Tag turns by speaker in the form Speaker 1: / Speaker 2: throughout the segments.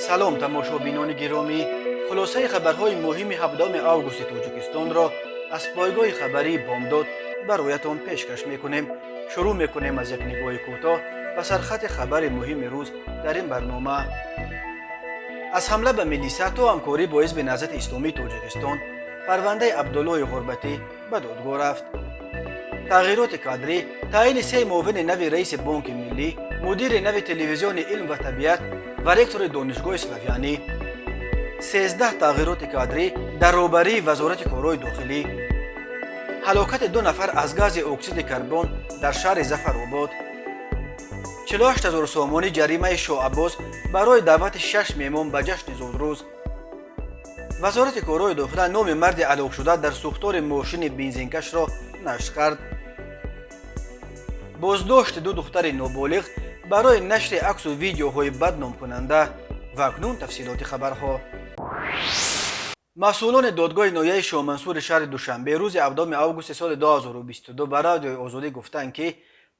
Speaker 1: Салом, тамошобинони гиромӣ. Хулосаи хабарҳои муҳими 17 августи Тоҷикистонро аз пойгоҳи хабарии «Бомдод» бароятон пешкаш мекунем. Шурӯъ мекунем аз як нигоҳи кӯтоҳ ба сархати хабари муҳими рӯз дар ин барнома. Аз ҳамла ба милиса то ҳамкорӣ бо Ҳизби Наҳзати Исломии Тоҷикистон, парвандаи Абдуллои Ғурбатӣ ба додгоҳ рафт. Тағйироти кадрӣ, таъини се муовини нави раиси Бонки Миллӣ, мудири нави телевизиони «Илм ва табиат» ва ректори Донишгоҳи Славянӣ. 13 тағйироти кадрӣ дар роҳбарии Вазорати корҳои дохилӣ. Ҳалокати ду нафар аз гази оксиди карбон дар шаҳри Зафаробод. 48 ҳазор сомонӣ ҷаримаи Шоаббос барои даъвати шаш меҳмон ба ҷашни зодрӯз. Вазорати корҳои дохила номи марди ҳалокшуда дар сӯхтори мошини бензинкашро нашр кард. Боздошти ду духтари ноболиғ барои нашри аксу видеоҳои бадномкунанда. Ва акнун тафсилоти хабарҳо. Масъулони додгоҳи ноҳияи Шоҳмансури шаҳри Душанбе рӯзи 7 августи соли 2022 ба Радиои Озодӣ гуфтанд, ки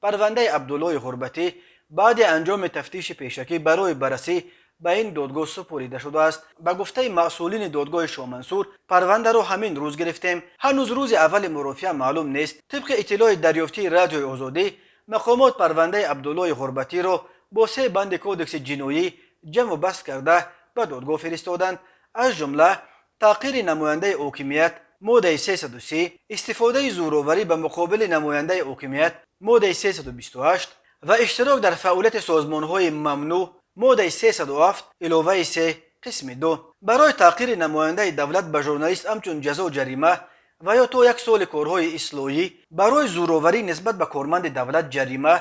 Speaker 1: парвандаи Абдуллои Ғурбатӣ баъди анҷоми тафтиши пешакӣ барои баррасӣ ба ин додгоҳ супорида шудааст. Ба гуфтаи масъулини додгоҳи Шоҳмансур, парвандаро ҳамин рӯз гирифтем, ҳанӯз рӯзи аввали мурофиа маълум нест. Тибқи иттилои дарёфтии Радиои Озодӣ, мақомот парвандаи Абдуллои Ғурбатиро бо се банди Кодекси ҷиноӣ ҷамъу баст карда ба додгоҳ фиристоданд, аз ҷумла таҳқири намояндаи ҳокимият, моддаи 330, истифодаи зӯроварӣ ба муқобили намояндаи ҳокимият, моддаи 328, ва иштирок дар фаъолияти созмонҳои мамнӯъ, моддаи 307 иловаи 3 қисми 2. Барои таҳқири намояндаи давлат ба журналист ҳамчун ҷазо ҷарима ва ё то як соли корҳои ислоҳӣ, барои зӯроварӣ нисбат ба корманди давлат ҷарима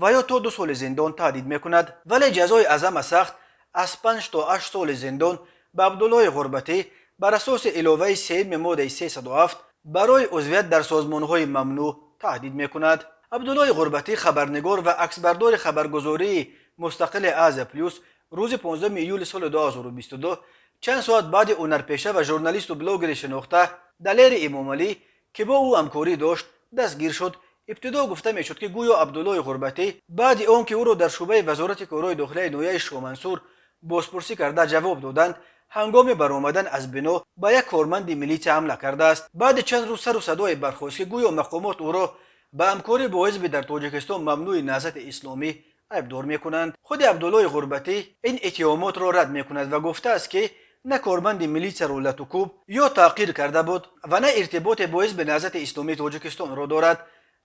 Speaker 1: ва ё то 2 соли зиндон таҳдид мекунад. Вале ҷазои аз ҳама сахт аз 5 то 8 соли зиндон ба Абдуллои Ғурбатӣ бар асоси иловаи сеюми моддаи 307 барои узвият дар созмонҳои мамнӯъ таҳдид мекунад. Абдуллои Ғурбатӣ, хабарнигор ва аксбардори хабаргузории мустақили «Азия Плюс», рӯзи 15 июли соли 2022, чанд соат баъди ҳунарпеша ва журналисту блогери шинохта Далери Эмомалӣ, ки бо ӯ ҳамкорӣ дошт, дастгир шуд. Ибтидо гуфта мешуд, ки гӯё Абдуллои Ғурбатӣ баъди он ки ӯро дар шӯъбаи Вазорати корҳои дохилияи ноҳияи Шоҳмансур бозпурсӣ карда ҷавоб доданд, ҳангоми баромадан аз бино ба як корманди милитсия ҳамла кардааст. Баъди чанд рӯз сару садое бархост, ки гӯё мақомот ӯро ба ҳамкорӣ бо ҳизби дар Тоҷикистон мамнӯи Наҳзати Исломӣ айбдор мекунанд. Худи Абдуллои Ғурбатӣ ин иттиҳомотро рад мекунад ва гуфтааст, ки на корманди милитсияро латукӯб ё таҳқир карда буд ва на иртиботе бо Ҳизби Наҳзати Исломии Тоҷикистонро дорад.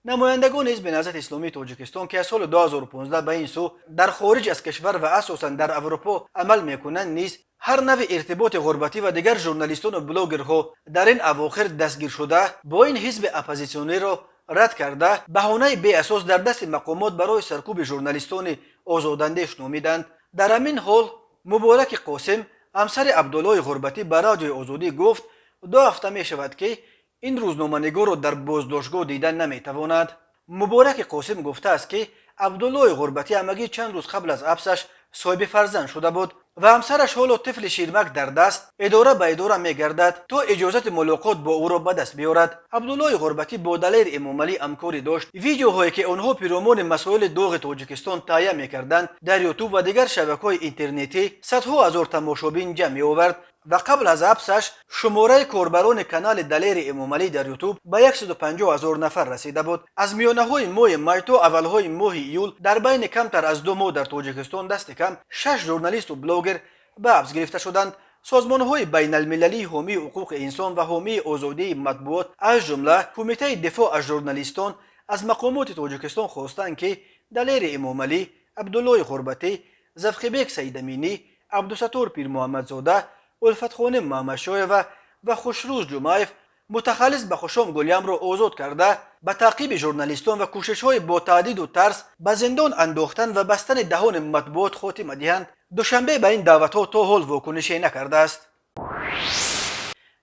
Speaker 1: Намояндагони Ҳизби Наҳзати Исломии Тоҷикистон, ки аз соли 2015 ба ин сӯ дар хориҷ аз кишвар ва асосан дар Аврупо амал мекунанд, низ ҳар навъи иртиботи Ғурбатӣ ва дигар журналистону блогерҳо дар ин авохир дастгиршуда бо ин ҳизби оппозитсиониро рад карда, баҳонаи беасос дар дасти мақомот барои саркӯби журналистони озодандеш номиданд. Дар ҳамин ҳол, Мубораки Қосим, ҳамсари Абдуллои Ғурбатӣ, ба Радиои Озодӣ гуфт, 2 ҳафта мешавад, ки ин рӯзноманигорро дар боздоштгоҳ дида наметавонад. Мубораки Қосим гуфтааст, ки Абдуллои Ғурбатӣ ҳамагӣ чанд рӯз қабл аз ҳабсаш соҳиби фарзанд шуда буд ва ҳамсараш ҳоло тифли ширмак дар даст идора ба идора мегардад, то иҷозати мулоқот бо ӯро ба даст биёрад. Абдуллои Ғурбатӣ бо Далер Эмомалӣ ҳамкорӣ дошт. Видеоҳое, ки онҳо пиромони масоили доғи Тоҷикистон таҳия мекарданд, дар Ютуб ва дигар шабакаҳои интернетӣ садҳо ҳазор тамошобин ҷамъ меовард ва қабл аз ҳабсаш шумораи корбарони канали Далери Эмомалӣ дар Ютуб ба 150 ҳазор нафар расида буд. Аз миёнаҳои моҳи май то аввалҳои моҳи июл дар байни камтар аз 2 моҳ дар Тоҷикистон дасти кам шаш журналисту блогер ба ҳабс гирифта шуданд. Созмонҳои байналмилалии ҳомии ҳуқуқи инсон ва ҳомии озодии матбуот, аз ҷумла Кумитаи дифоъ аз журналистон, аз мақомоти Тоҷикистон хостанд, ки Далери Эмомалӣ, Абдуллои Ғурбатӣ, Завқибек Саидаминӣ, Абдусаттор Пирмуҳаммадзода, Улфатхоним Маҳмадшоева ва Хушрӯз Ҷумаев, мутахаллис ба Хушом Гулямро озод карда, ба таъқиби журналистон ва кӯшишҳои бо таҳдиду тарс ба зиндон андохтан ва бастани даҳони матбуот хотима диҳанд. Душанбе ба ин даъватҳо то ҳол вокунише накардааст.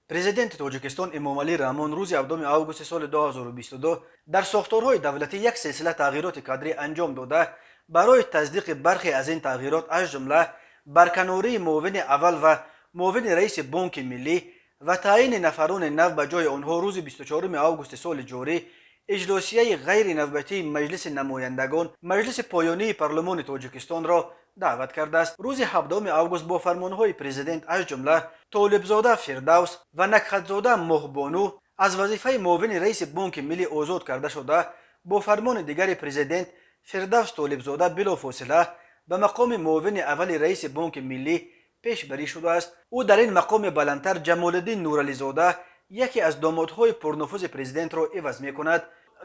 Speaker 1: Президенти Тоҷикистон Эмомалӣ Раҳмон рӯзи 7 августи соли 2022 дар сохторҳои давлатӣ як силсила тағйироти кадрӣ анҷом дода, барои тасдиқи бархе аз ин тағйирот, аз ҷумла барканории муовини аввал ва муовини раиси Бонки Миллӣ ва таъйини нафарони нав ба ҷои онҳо, рӯзи 24 августи соли ҷорӣ иҷлосияи ғайринавбатии Маҷлиси намояндагон, маҷлиси поёнии парлумони Тоҷикистонро даъват кардааст. Рӯзи 17 август бо фармонҳои президент, аз ҷумла Толибзода Фирдавс ва Накхатзода Моҳбону аз вазифаи муовини раиси Бонки Миллӣ озод карда шуда, бо фармони дигари президент Фирдавс Толибзода билофосила ба мақоми муовини аввали раиси Бонки Миллӣ пешбарӣ шудааст. Ӯ дар ин мақоми баландтар Ҷамолиддин Нурализода, яке аз домодҳои пурнуфузи президентро, иваз мекунад.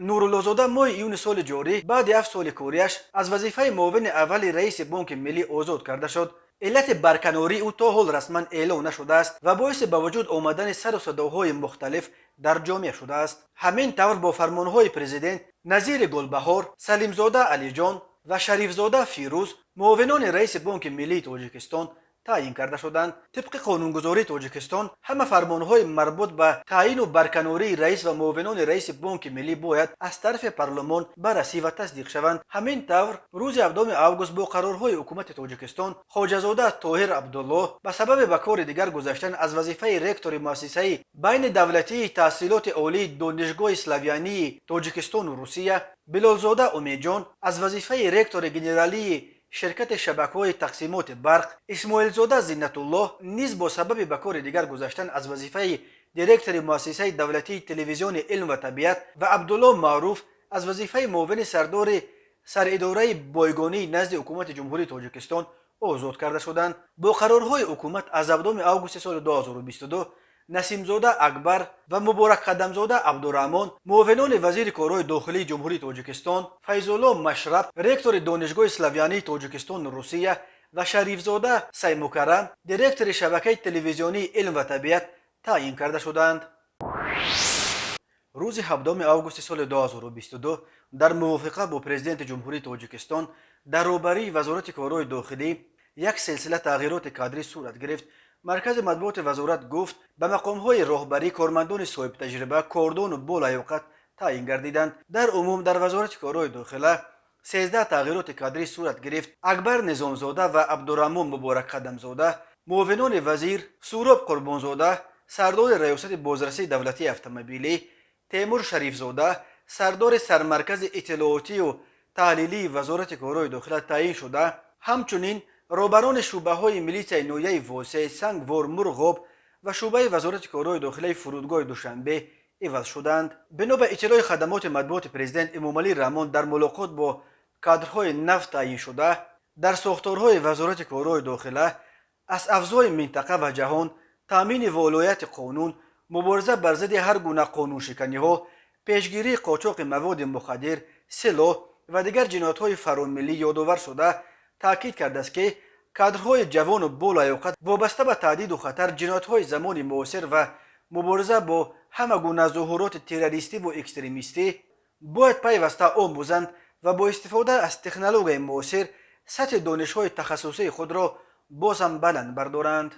Speaker 1: Нуруллозода моҳи июни соли ҷорӣ баъди 7 соли кориаш аз вазифаи муовини аввали раиси Бонки Миллӣ озод карда шуд. Иллати барканории ӯ то ҳол расман эълон нашудааст ва боиси ба вуҷуд омадани сару садоҳои мухталиф дар ҷомеа шудааст. Ҳамин тавр, бо фармонҳои президент Назири Гулбаҳор, Салимзода Алиҷон ва Шарифзода Фирӯз муовинони раиси Бонки Миллии Тоҷикистон таъйин карда шуданд. Тибқи қонунгузории Тоҷикистон, ҳама фармонҳои марбут ба таъйину барканории раис ва муовинони раиси Бонки Миллӣ бояд аз тарафи парлумон баррасӣ ва тасдиқ шаванд. Ҳамин тавр, рӯзи 7 август бо қарорҳои ҳукумати Тоҷикистон Хоҷазода Тоҳир Абдуллоҳ ба сабаби ба кори дигар гузаштан аз вазифаи ректори Муассисаи байни давлатии таҳсилоти олии Донишгоҳи славянии Тоҷикистону Русия, Билолзода Умедҷон аз вазифаи ректори генералии ширкати шабакаҳои тақсимоти барқ, Исмоилзода Зиннатуллоҳ низ бо сабаби ба кори дигар гузаштан аз вазифаи директори Муассисаи давлатии телевизиони илм ва табиат ва Абдулло Маъруф аз вазифаи муовини сардори саридораи бойгонии назди ҳукумати Ҷумҳурии Тоҷикистон озод карда шуданд. Бо қарорҳои ҳукумат аз 7 августи соли 2022 Насимзода Акбар ва Муборакқадамзода Абдураҳмон муовинони вазири корҳои дохилии Ҷумҳурии Тоҷикистон, Файзулло Машраб ректори Донишгоҳи славянии Тоҷикистону Русия ва Шарифзода Саймукаррам директори шабакаи телевизионии илм ва табиат таъйин карда шуданд. Рӯзи 7 августи соли 2022 дар мувофиқа бо Президенти Ҷумҳурии Тоҷикистон дар роҳбарии Вазорати корҳои дохилӣ як силсила тағйироти кадрӣ сурат гирифт. Маркази матбуоти вазорат гуфт, ба мақомҳои роҳбарӣ кормандони соҳибтаҷриба, кордону болаёқат таъйин гардиданд. Дар умум дар Вазорати корҳои дохила 13 тағйироти кадрӣ сурат гирифт. Акбар Низомзода ва Абдураҳмон Муборакқадамзода муовинони вазир, Суроб Қурбонзода сардори Раёсати бозрасии давлатии автомобилӣ, Темур Шарифзода сардори Сармаркази иттилоотию таҳлилии Вазорати корҳои дохила таъйин шуда, ҳамчунин роҳбарони шӯъбаҳои милитсияи ноҳияи Восе, Сангвор, Мурғоб ва шӯъбаи Вазорати корҳои дохилаи фурудгоҳи Душанбе иваз шуданд. Бино ба иттилои хадамоти матбуоти президент, Эмомалӣ Раҳмон дар мулоқот бо кадрҳои нав таъйиншуда дар сохторҳои Вазорати корҳои дохила аз авзои минтақа ва ҷаҳон, таъмини волояти қонун, мубориза бар зидди ҳар гуна қонуншиканиҳо, пешгирии қочоқи маводи мухаддир, силоҳ ва дигар ҷиноятҳои фаромиллӣ ёдовар шуда, таъкид кардааст, ки кадрҳои ҷавону болаёқат вобаста ба таҳдиду хатар, ҷиноятҳои замони муосир ва мубориза бо ҳама гуна зуҳуроти террористиву экстремистӣ бояд пайваста омӯзанд ва бо истифода аз технологияи муосир сатҳи донишҳои тахассусии худро боз ҳам баланд бардоранд.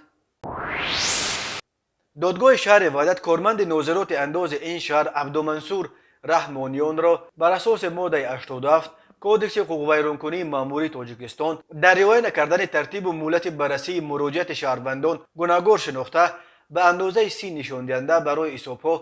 Speaker 1: Додгоҳи шаҳри Ваҳдат корманди нозироти андози ин шаҳр Абдумансур Раҳмониёнро бар асоси моддаи 87 Кодекси ҳуқуқвайронкунии маъмурии Тоҷикистон дар риоя накардани тартибу муҳлати баррасии муроҷиати шаҳрвандон гунаҳгор шинохта, ба андозаи 30 нишондиҳанда барои ҳисобҳо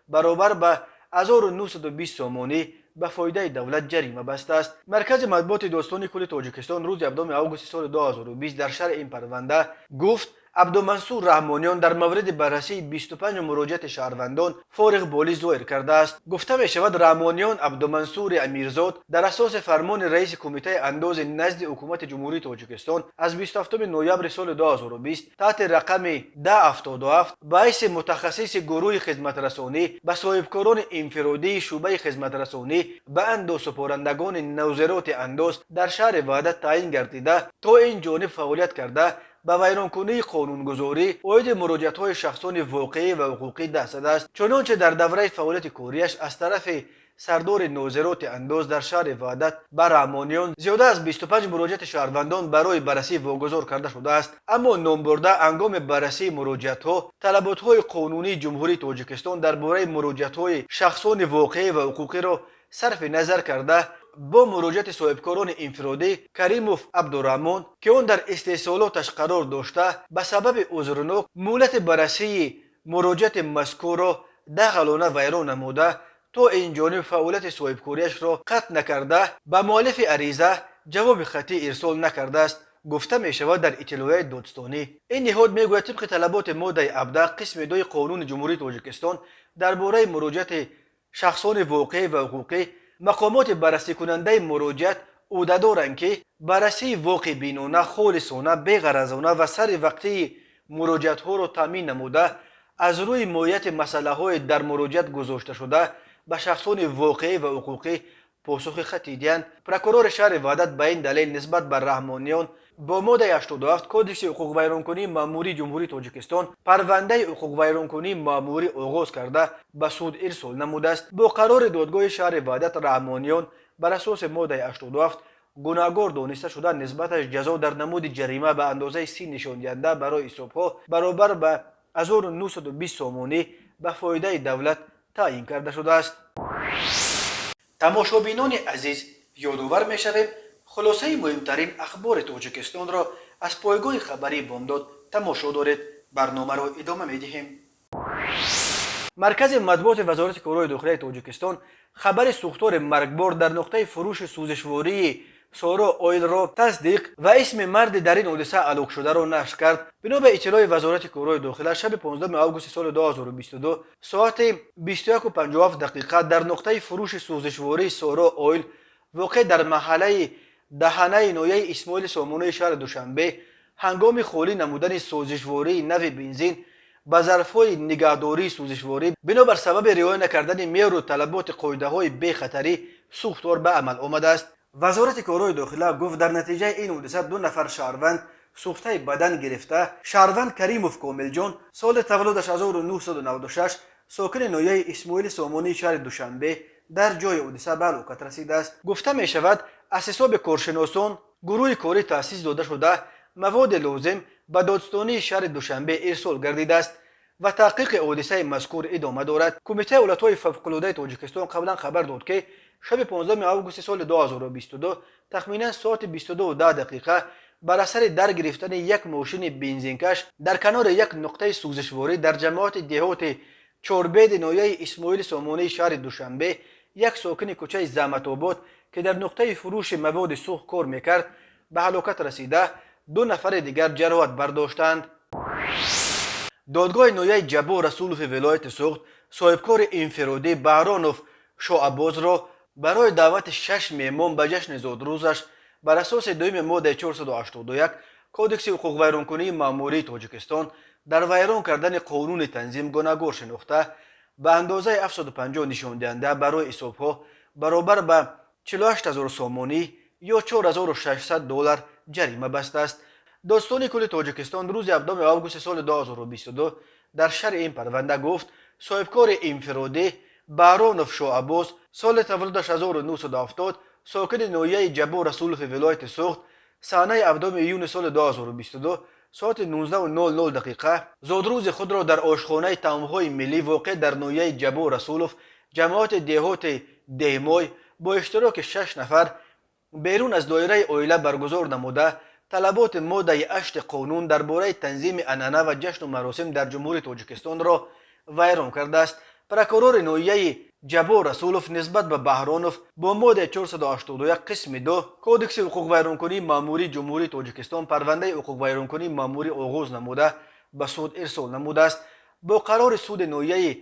Speaker 1: баробар ба 1920 сомонӣ ба фоидаи давлат ҷарима бастааст. Маркази матбуоти Додситони кулли Тоҷикистон рӯзи 7 августи соли 2020 дар шарҳи ин парванда гуфт, Абдумансур Раҳмониён дар мавриди баррасии 25 муроҷиати шаҳрвандон фориғболӣ зоҳир кардааст. Гуфта мешавад, Раҳмониён Абдумансури Амирзод дар асоси фармони раиси Кумитаи андози назди Ҳукумати Ҷумҳурии Тоҷикистон аз 27 ноябри соли 2020 таҳти рақами 1077 ба ҳайси мутахассиси гурӯҳи хизматрасонӣ ба соҳибкорони инфиродии шӯъбаи хизматрасонӣ ба андозсупорандагони нозироти андоз дар шаҳри Ваҳдат таъйин гардида, то ин ҷониб фаъолият карда, ба вайронкунии қонунгузорӣ оиди муроҷиатҳои шахсони воқеӣ ва ҳуқуқӣ даст задааст. Чунонче дар давраи фаъолияти кориаш аз тарафи сардори нозироти андоз дар шаҳри Ваҳдат ба Раҳмониён зиёда аз 25 муроҷиати шаҳрвандон барои баррасӣ вогузор карда шудааст, аммо номбурда ҳангоми баррасии муроҷиатҳо талаботҳои қонунии Ҷумҳурии Тоҷикистон дар бораи муроҷиатҳои шахсони воқеӣ ва ҳуқуқиро сарфи назар карда, бо муроҷиати соҳибкорони инфиродӣ Каримов Абдураҳмон, ки он дар истеҳсолоташ қарор дошта, ба сабаби узрнок муҳлати баррасии муроҷиати мазкурро дағалона вайрон намуда, То ин ҷониб фаъолияти соҳибкориашро қатъ накарда, ба муаллифи ариза ҷавоби хаттӣ ирсол накардааст, гуфта мешавад дар иттилоияи додстонӣ. Ин ниҳод мегӯяд, тибқи талаботи моддаи 17 қисми 2 Қонуни Ҷумҳурии Тоҷикистон дар бораи муроҷиати шахсони воқеӣ ва ҳуқуқӣ, мақомоти баррасикунандаи муроҷиат ӯҳдадоранд, ки баррасии воқеъбинона, холисона, беғаразона ва сари вақтии муроҷиатҳоро таъмин намуда, аз рӯи моҳияти масъалаҳои дар муроҷиат гузошташуда ба шахсони воқеӣ ва ҳуқуқӣ посухи хаттӣ диҳанд. Прокурори шаҳри Ваҳдат ба ин далел нисбат ба Раҳмониён бо моддаи 87 Кодекси ҳуқуқвайронкунии маъмурии Ҷумҳурии Тоҷикистон парвандаи ҳуқуқвайронкунии маъмурӣ оғоз карда, ба суд ирсол намудааст. Бо қарори додгоҳи шаҳри Ваҳдат Раҳмониён бар асоси моддаи 87 гунаҳгор дониста шуда, нисбаташ ҷазо дар намуди ҷарима ба андозаи 30 нишондиҳанда барои ҳисобҳо баробар ба 1920 сомонӣ ба фоидаи давлат таъйин карда шудааст. Тамошобинони азиз, ёдовар мешавем, хулосаи муҳимтарин ахбори Тоҷикистонро аз пойгоҳи хабарии Бомдод тамошо доред. Барномаро идома медиҳем. Маркази матбуоти Вазорати корҳои дохилияи Тоҷикистон хабари сӯхтори маргбор дар нуқтаи фурӯши сӯзишвории Соро Ойлро тасдиқ ва исми марди дар ин ҳодиса алокшударо нашр кард. Бино ба иттилои Вазорати корҳои дохила, шаби 15 августи соли 2022 соати 21:57 дақиқа дар нуқтаи фурӯши сӯзишвории Соро Ойл, воқеъ дар маҳаллаи Даҳанаи ноҳияи Исмоили Сомонии шаҳри Душанбе, ҳангоми холӣ намудани сӯзишвории нави бензин ба зарфҳои нигаҳдории сӯзишворӣ, бинобар сабаби риоя накардани меъёру талаботи қоидаҳои бехатарӣ, сӯхтор ба амал омадааст. Вазорати корҳои дохила гуфт, дар натиҷаи ин ҳодиса ду нафар шаҳрванд сӯхтаи бадан гирифта. Шаҳрванд Каримов Комилҷон, соли таваллудаш 1996, сокини ноҳияи Исмоили Сомонии шаҳри Душанбе, дар ҷои ҳодиса ба ҳалокат расидааст. Гуфта мешавад, аз ҳисоби коршиносон гурӯҳи корӣ таъсис дода шуда, маводи лозим ба додстонии шаҳри Душанбе ирсол гардидааст ва таҳқиқи ҳодисаи мазкур идома дорад. Кумитаи ҳолатҳои фавқулодаи Тоҷикистон қаблан хабар дод, ки шаби 15 августи соли 2022 тахминан соати 22:10 дақиқа бар асари дар гирифтани як мошини бензинкаш дар канори як нуқтаи сӯзишворӣ дар ҷамоати деҳоти Чорбеди ноҳияи Исмоили Сомонии шаҳри Душанбе, як сокини кӯчаи Заҳматобод, ки дар нуқтаи фурӯши маводи сӯхт кор мекард, ба ҳалокат расида, ду нафари дигар ҷароҳат бардоштанд. Додгоҳи ноҳияи Ҷаббор Расулови вилояти Суғд соҳибкори инфиродӣ Баҳронов Шоаббозро барои даъвати шаш меҳмон ба ҷашни зодрӯзаш бар асоси дуюми моддаи 481 Кодекси ҳуқуқвайронкунии маъмурии Тоҷикистон дар вайрон кардани қонуни танзим гунаҳгор шинохта, ба андозаи 750 нишондиҳанда барои ҳисобҳо баробар ба 48 000 сомонӣ ё 4600 доллар ҷарима бастааст. Додстони кулли Тоҷикистон рӯзи 7 августи соли 2022 дар шарҳи ин парванда гуфт, соҳибкори инфиродӣ Баҳронов Шоаббоз, соли таваллудаш 1970, сокини ноҳияи Ҷаббор Расулови вилояти Суғд, саҳнаи 7 июни соли 2022 соати 19:00 дақиқа зодрӯзи худро дар ошхонаи таомҳои миллӣ, воқеъ дар ноҳияи Ҷаббор Расулов, ҷамоати деҳоти Деҳмой, бо иштироки шаш нафар берун аз доираи оила баргузор намуда, талаботи моддаи 8 қонун дар бораи танзими анъана ва ҷашну маросим дар Ҷумҳурии Тоҷикистонро вайрон кардааст. Прокурори ноҳияи Ҷаббор Расулов нисбат ба Баҳронов бо моддаи 481 қисми 2 Кодекси ҳуқуқвайронкунии маъмурии Ҷумҳурии Тоҷикистон парвандаи ҳуқуқвайронкунии маъмурӣ оғоз намуда, ба суд ирсол намудааст. Бо қарори суди ноҳияи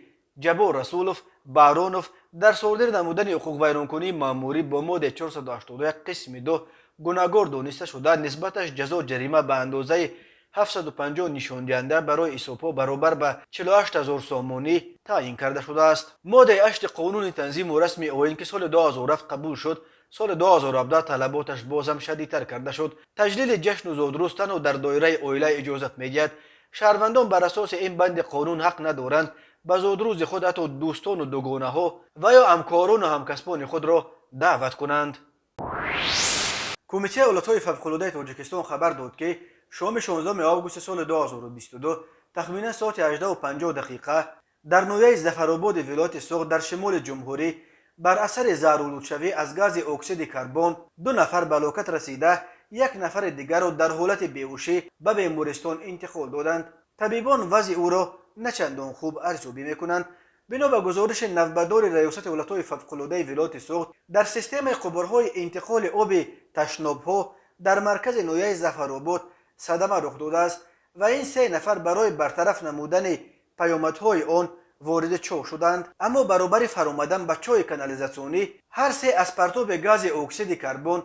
Speaker 1: Ҷаббор Расулов Баҳронов дар содир намудани ҳуқуқвайронкунии маъмурӣ бо моддаи 481 қисми 2 гунаҳгор дониста шуда, нисбаташ ҷазо ҷарима ба андозаи 750 нишондиҳанда барои ҳисобҳо баробар ба 48 000 сомонӣ таъйин карда шудааст. Моддаи 8 қонуни танзиму расми оин, ки соли 2007 қабул шуд, соли 2017 талаботаш бозам шадидтар карда шуд. Таҷлили ҷашну зодрӯз танҳо дар доираи оила иҷозат медиҳад. Шаҳрвандон бар асоси ин банди қонун ҳақ надоранд ба зодрӯзи худ ҳатто дӯстону дугонаҳо ва ё ҳамкорону ҳамкасбони худро даъват кунанд. Кумитаи ҳолатҳои фавқулодаи Тоҷикистон хабар дод, ки шоми 16 августи соли 2022 тахминан соати 18:50 дақиқа дар ноҳияи Зафарободи вилояти Суғд дар шимоли ҷумҳурӣ бар асари заҳролудшавӣ аз гази оксиди карбон ду нафар ба ҳалокат расида, як нафари дигарро дар ҳолати беҳушӣ ба бемористон интиқол доданд. Табибон вазъи ӯро начандон хуб арзёбӣ мекунанд. Бино ба гузориши навбатдори Раёсати ҳолатҳои фавқулодаи вилояти Суғд, дар системаи қубурҳои интиқоли оби ташнобҳо дар маркази ноҳияи Зафаробод садама рух додааст ва ин се нафар барои бартараф намудани паёмадҳои он вориди чоҳ шуданд. Аммо баробари фаромадан ба чоҳи канализатсионӣ, ҳар се аз партоби гази оксиди карбон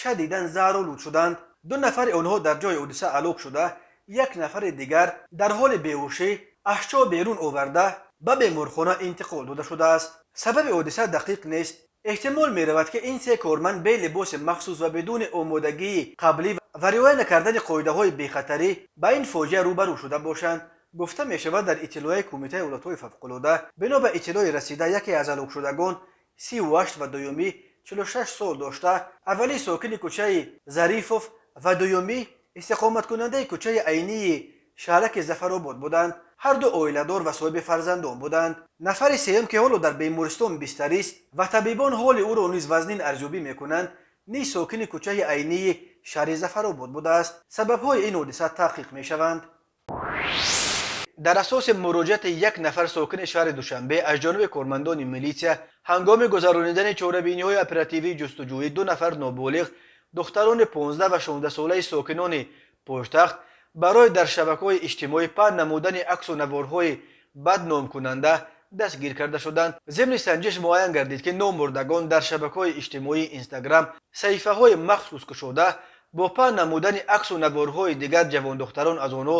Speaker 1: шадидан заҳролуд шуданд. Ду нафари онҳо дар ҷои ҳодиса ҳалок шуда, як нафари дигар дар ҳоли беҳушӣ аз чоҳ берун оварда, ба беморхона интиқол дода шудааст. Сабаби ҳодиса дақиқ нест. Эҳтимол меравад, ки ин се корманд бе либоси махсус ва бидуни омодагии қаблӣ ва риоя накардани қоидаҳои бехатарӣ ба ин фоҷиа рӯбарӯ шуда бошанд, гуфта мешавад дар иттилоияи Кумитаи ҳолатҳои фавқулода. Бино ба иттилои расида, яке аз ҳалокшудагон 38 ва дуюмӣ 46 сол дошта, аввалӣ сокини кӯчаи Зарифов ва дуюмӣ истиқоматкунандаи кӯчаи Айнии шаҳраки Зафаробод буданд. Ҳарду оиладор ва соҳиби фарзандон буданд. Нафари сеюм, ки ҳоло дар бемористон бистарист ва табибон ҳоли ӯро низ вазнин арзёбӣ мекунанд, низ сокини кӯчаи Айнии шаҳри Зафаробод будааст. Сабабҳои ин ҳодиса таҳқиқ мешаванд. Дар асоси муроҷиати як нафар сокини шаҳри Душанбе, аз ҷониби кормандони милитсия ҳангоми гузаронидани чорабиниҳои оперативии ҷустуҷӯӣ ду нафар ноболиғ, духтарони 15 ва 16 солаи сокинони пойтахт, барои дар шабакаҳои иҷтимоӣ паҳн намудани аксу наворҳои бадномкунанда дастгир карда шуданд. Зимни санҷиш муайян гардид, ки номбурдагон дар шабакаҳои иҷтимоии Инстаграм саҳифаҳои махсус кушода, бо паҳн намудани аксу наворҳои дигар ҷавондухтарон аз онҳо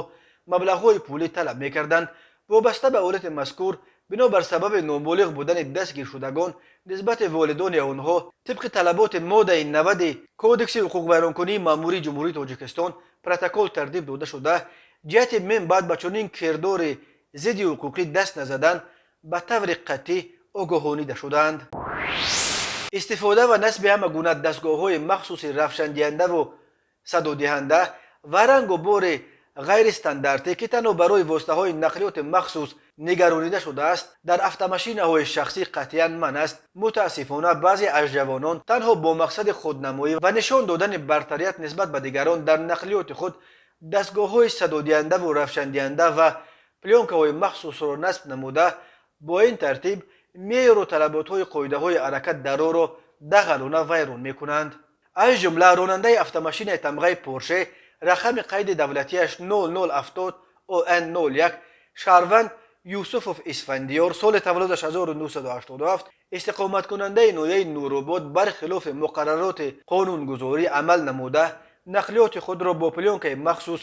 Speaker 1: маблағҳои пулӣ талаб мекарданд. Вобаста ба ҳолати мазкур, бинобар сабаби ноболиғ будани дастгиршудагон, нисбати волидони онҳо тибқи талаботи моддаи 90 Кодекси ҳуқуқвайронкунии маъмурии Ҷумҳурии Тоҷикистон протокол тартиб дода шуда, ҷиҳати мин баъд ба чунин кирдори зидди ҳуқуқӣ даст назадан ба таври қатъӣ огоҳонида шуданд. Истифода ва насби ҳама гуна дастгоҳҳои махсуси равшандиҳандаву садодиҳанда ва рангу бори ғайристандартӣ, ки танҳо барои воситаҳои нақлиёти махсус нигаронида шудааст, дар автомашинаҳои шахсӣ қатъиян манъ аст. Мутаассифона, баъзе аз ҷавонон танҳо бо мақсади худнамоӣ ва нишон додани бартарият нисбат ба дигарон дар нақлиёти худ дастгоҳҳои садодиҳандаву равшандиҳанда ва плёнкаҳои махсусро насб намуда, бо ин тартиб меъёру талаботҳои қоидаҳои ҳаракат дар роҳро дағалона вайрон мекунанд. Аз ҷумла ронандаи автомашинаи тамғаи Порше, рақами қайди давлатиаш 0070 ОН 01, шаҳрванд Юсуфов Исфандиёр, соли таваллудаш 1987, истиқоматкунандаи ноҳияи Нуробод, бархилофи муқаррароти қонунгузорӣ амал намуда, нақлиёти худро бо плёнкаи махсус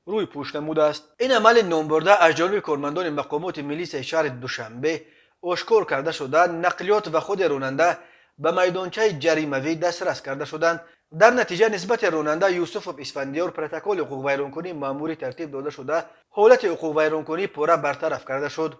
Speaker 1: рӯй пӯш намудааст. Ин амали номбурда аз ҷониби кормандони мақомоти милисияи шаҳри Душанбе ошкор карда шуда, нақлиёт ва худи ронанда ба майдончаи ҷаримавӣ дастрас карда шуданд. Дар натиҷа нисбати ронанда Юсуфов Исфандиёр протоколи ҳуқуқвайронкунии маъмурӣ тартиб дода шуда, ҳолати ҳуқуқвайронкунӣ пурра бартараф карда шуд.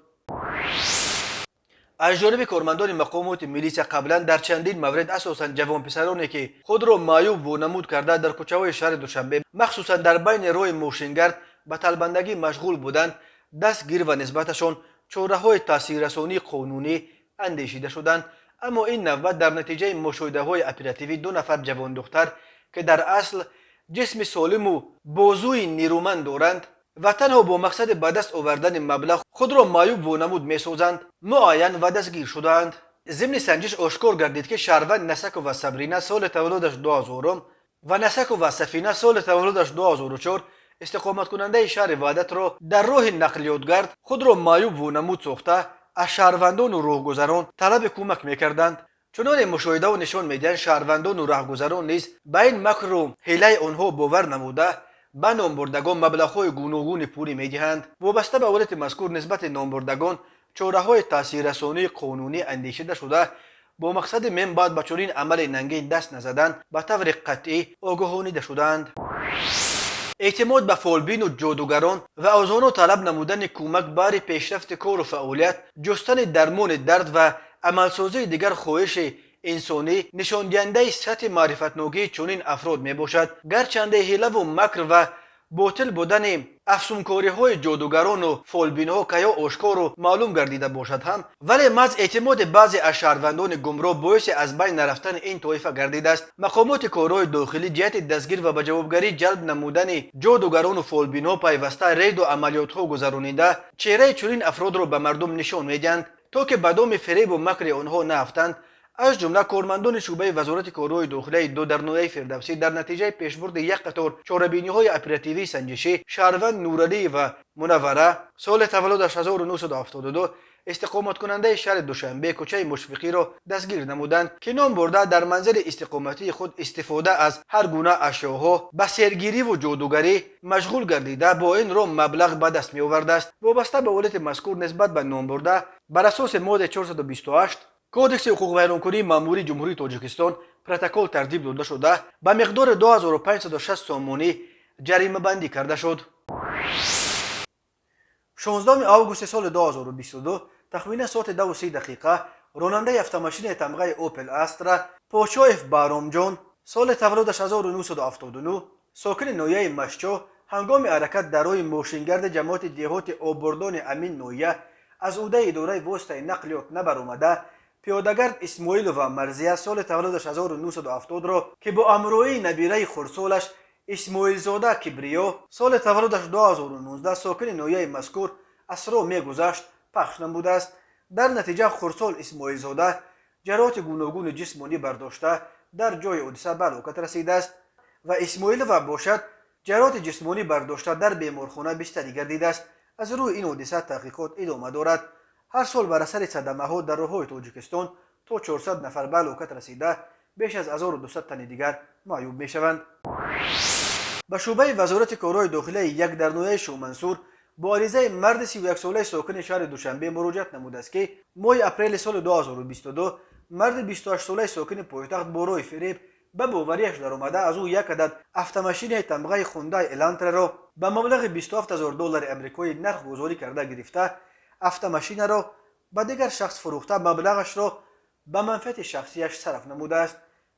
Speaker 1: Аз ҷониби кормандони мақомоти милисия қаблан дар чандин маврид асосан ҷавонписароне, ки худро маъюб вонамуд карда, дар кӯчаҳои шаҳри Душанбе, махсусан дар байни роҳи мошингард ба талбандагӣ машғул буданд, дастгир ва нисбаташон чораҳои таъсиррасонии қонунӣ андешида шуданд. Аммо ин навбат дар натиҷаи мушоҳидаҳои оперативӣ ду нафар ҷавондухтар, ки дар асл ҷисми солиму бозуи нерӯманд доранд ва танҳо бо мақсади ба даст овардани маблағ худро маъюб вонамуд месозанд, муайян ва дастгир шудаанд. Зимни санҷиш ошкор гардид, ки шаҳрванд Насакова Сабрина, соли таваллудаш 2000, ва Насакова Сафина, соли таваллудаш 2004, истиқоматкунандаи шаҳри Ваҳдатро дар роҳи нақлиётгард худро маъюб вонамуд сохта, аз шаҳрвандону роҳгузарон талаби кӯмак мекарданд. Чуноне мушоҳидаҳо нишон медиҳанд, шаҳрвандону раҳгузарон низ ба ин макру ҳилаи онҳо бовар намуда, ба номбурдагон маблағҳои гуногуни пулӣ медиҳанд. Вобаста ба ҳолати мазкур, нисбати номбурдагон чораҳои таъсиррасонии қонунӣ андешида шуда, бо мақсади мин баъд ба чунин амали нангин даст назадан ба таври қатъӣ огоҳонида шуданд. Эътимод ба фолбину ҷодугарон ва аз онҳо талаб намудани кӯмак баҳри пешрафти кору фаъолият, ҷустани дармони дард ва амалсозии дигар хоҳиши инсонӣ нишондиҳандаи сатҳи маърифатнокии чунин афрод мебошад. Гарчанде ҳилаву макр ва ботил будани афсункориҳои ҷодугарону фолбинҳо кайҳо ошкору маълум гардида бошад ҳам, вале маҳз эътимоди баъзе аз шаҳрвандони гумроҳ боиси аз байн нарафтани ин тоифа гардидааст. Мақомоти корҳои дохилӣ ҷиҳати дастгир ва ба ҷавобгарӣ ҷалб намудани ҷодугарону фолбинҳо пайваста рейду амалиётҳо гузаронида, чеҳраи чунин афродро ба мардум нишон медиҳанд. То ки ба доми фиребу макри онҳо наафтанд. Аз ҷумла кормандони шӯъбаи Вазорати корҳои дохилаи ду дар ноҳияи Фирдавсӣ дар натиҷаи пешбурди як қатор чорабиниҳои оперативии санҷишӣ шаҳрванд Нуралиева Мунаввара, соли таваллудаш 1972, истиқоматкунандаи шаҳри Душанбе, кӯчаи Мушфиқиро дастгир намуданд, ки ном бурда дар манзили истиқоматии худ истифода аз ҳар гуна ашёҳо ба сеҳргириву ҷодугарӣ машғул гардида, бо ин роҳ маблағ ба даст меовардааст. Вобаста ба ҳолати мазкур нисбат ба номбурда бар асоси моддаи 428 Кодекси ҳуқуқвайронкунии маъмурии Ҷумҳурии Тоҷикистон протокол тартиб дода шуда, ба миқдори 2560 сомонӣ ҷаримабандӣ карда шуд. 16 августи соли 2022 тахминан соати 2:30 ронандаи автомошинаи тамғаи Опел Астра Почоев Баҳромҷон, соли таваллудаш 1979, сокини ноҳияи Мастчоҳ, ҳангоми ҳаракат дар роҳи мошингарди ҷамоати деҳоти Обурдони ҳамин ноҳия аз ӯҳдаи идораи воситаи нақлиёт набаромада, пиёдагард Исмоилова Марзия, соли таваллудаш 1970-ро, ки бо ҳамроҳии набираи хурдсолаш Исмоилзода Кибриё, соли таваллудаш 2019, сокини ноҳияи мазкур, аз роҳ мегузашт, пахш намудааст. Дар натиҷа хурдсол Исмоилзода ҷароҳати гуногуни ҷисмонӣ бардошта, дар ҷои ҳодиса ба ҳалокат расидааст ва Исмоилова бошад, ҷароҳати ҷисмонӣ бардошта, дар беморхона бистарӣ гардидааст. Аз рӯи ин ҳодиса таҳқиқот идома дорад. Ҳар сол бар асари садамаҳо дар роҳҳои Тоҷикистон то 400 нафар ба ҳалокат расида, беш аз 1200 тани дигар маъюб мешаванд. Ба шӯъбаи Вазорати корҳои дохилаи як дар ноҳияи Шоҳмансур бо аризаи марди 31-солаи сокини шаҳри Душанбе муроҷиат намудааст, ки моҳи апрели соли 2022 марди 28-солаи сокини пойтахт бо роҳи фиреб ба бовариаш даромада, аз ӯ як адад автомошинаи тамғаи Хундай Элантраро ба маблағи 27 000 доллари амрикоӣ нархгузорӣ карда гирифта, автомошинаро ба дигар шахс фурӯхта, маблағашро ба манфиати шахсияш сарф намудааст.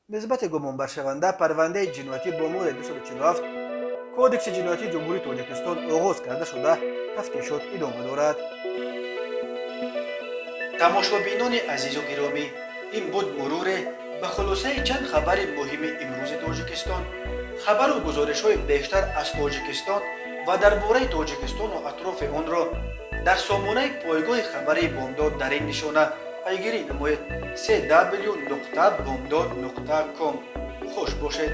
Speaker 1: Нисбати гумонбаршаванда парвандаи ҷиноятӣ бо моддаи 247 Кодекси ҷиноятии Ҷумҳурии Тоҷикистон оғоз карда шуда, тафтишот идома дорад. Тамошобинони азизу гиромӣ, ин буд муруре ба хулосаи чанд хабари муҳими имрӯзи Тоҷикистон. Хабару гузоришҳои бештар аз Тоҷикистон ва дар бораи Тоҷикистону атрофи онро дар сомонаи пойгоҳи хабарии Бомдод дар ин нишона пайгирӣ намоед: cw.bomdod.com. Хуш бошед.